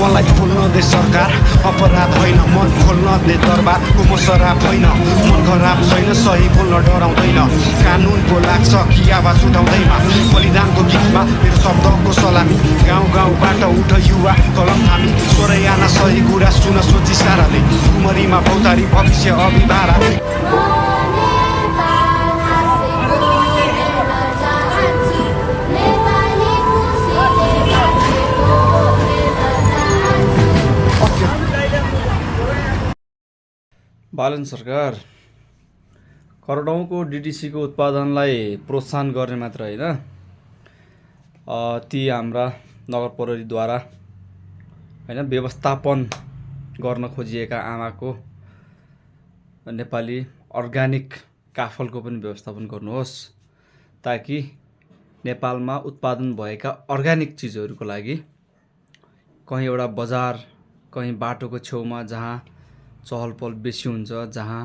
मलाई खोल्न दे सरकार, अपराध होइन मन खोल्न दे दरबार। म शराब होइन, मन खराब छैन, सही बोल्न डराउँदैन। कानुनको लाग्छ कि आवाज उठाउँदैमा, बलिदानको गीतमा मेरो शब्दको सलामी। गाउँ गाउँबाट उठ युवा कलम थामी, स्वरयाना सही कुरा सुन सोची साराले। उमरीमा भौतारी भविष्य अभिभारा। बालन सरकार करोडौँको डिडिसीको उत्पादनलाई प्रोत्साहन गर्ने मात्र होइन, ती हाम्रा नगर प्रहरीद्वारा होइन व्यवस्थापन गर्न खोजिएका आमाको नेपाली अर्ग्यानिक काफलको पनि व्यवस्थापन गर्नुहोस्, ताकि नेपालमा उत्पादन भएका अर्ग्यानिक चिजहरूको लागि कहीँ एउटा बजार, कहीँ बाटोको छेउमा जहाँ चहलपहल बेसी हुन्छ, जहाँ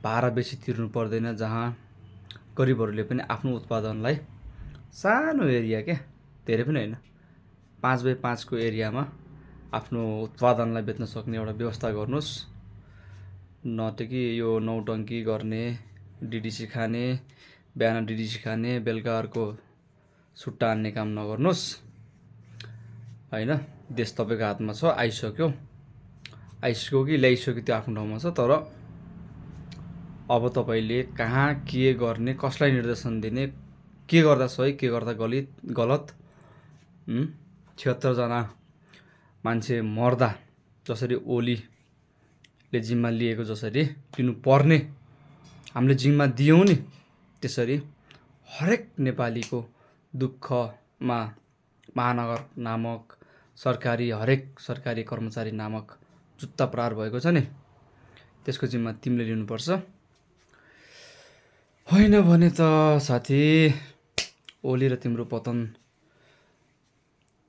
भाडा बेसी तिर्नु पर्दैन, जहाँ गरिबहरूले पनि आफ्नो उत्पादनलाई सानो एरिया क्या, धेरै पनि होइन, 5x5 को एरियामा आफ्नो उत्पादनलाई बेच्न सक्ने एउटा व्यवस्था गर्नुहोस्। न त कि यो नौटङ्की गर्ने, डिडिसी खाने, बिहान डिडिसी खाने, बेलुका अर्को सुट्टा हान्ने काम नगर्नुहोस् होइन। देश तपाईँको हातमा छ, आइसक्यो कि ल्याइसक्यो त्यो आफ्नो ठाउँमा छ, तर अब तपाईँले कहाँ के गर्ने, कसलाई निर्देशन दिने, के गर्दा सही, के गर्दा गलत 76 जना मान्छे मर्दा जसरी ओलीले जिम्मा लिएको, जसरी लिनु पर्ने हामीले जिम्मा दियौँ नि, त्यसरी हरेक नेपालीको दुःखमा महानगर नामक हरेक सरकारी कर्मचारी नामक जुत्ता प्रहार भएको छ नि, त्यसको जिम्मा तिमीले लिनुपर्छ। होइन भने त साथी ओली र तिम्रो पतन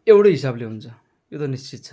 एउटै हिसाबले हुन्छ, यो त निश्चित छ।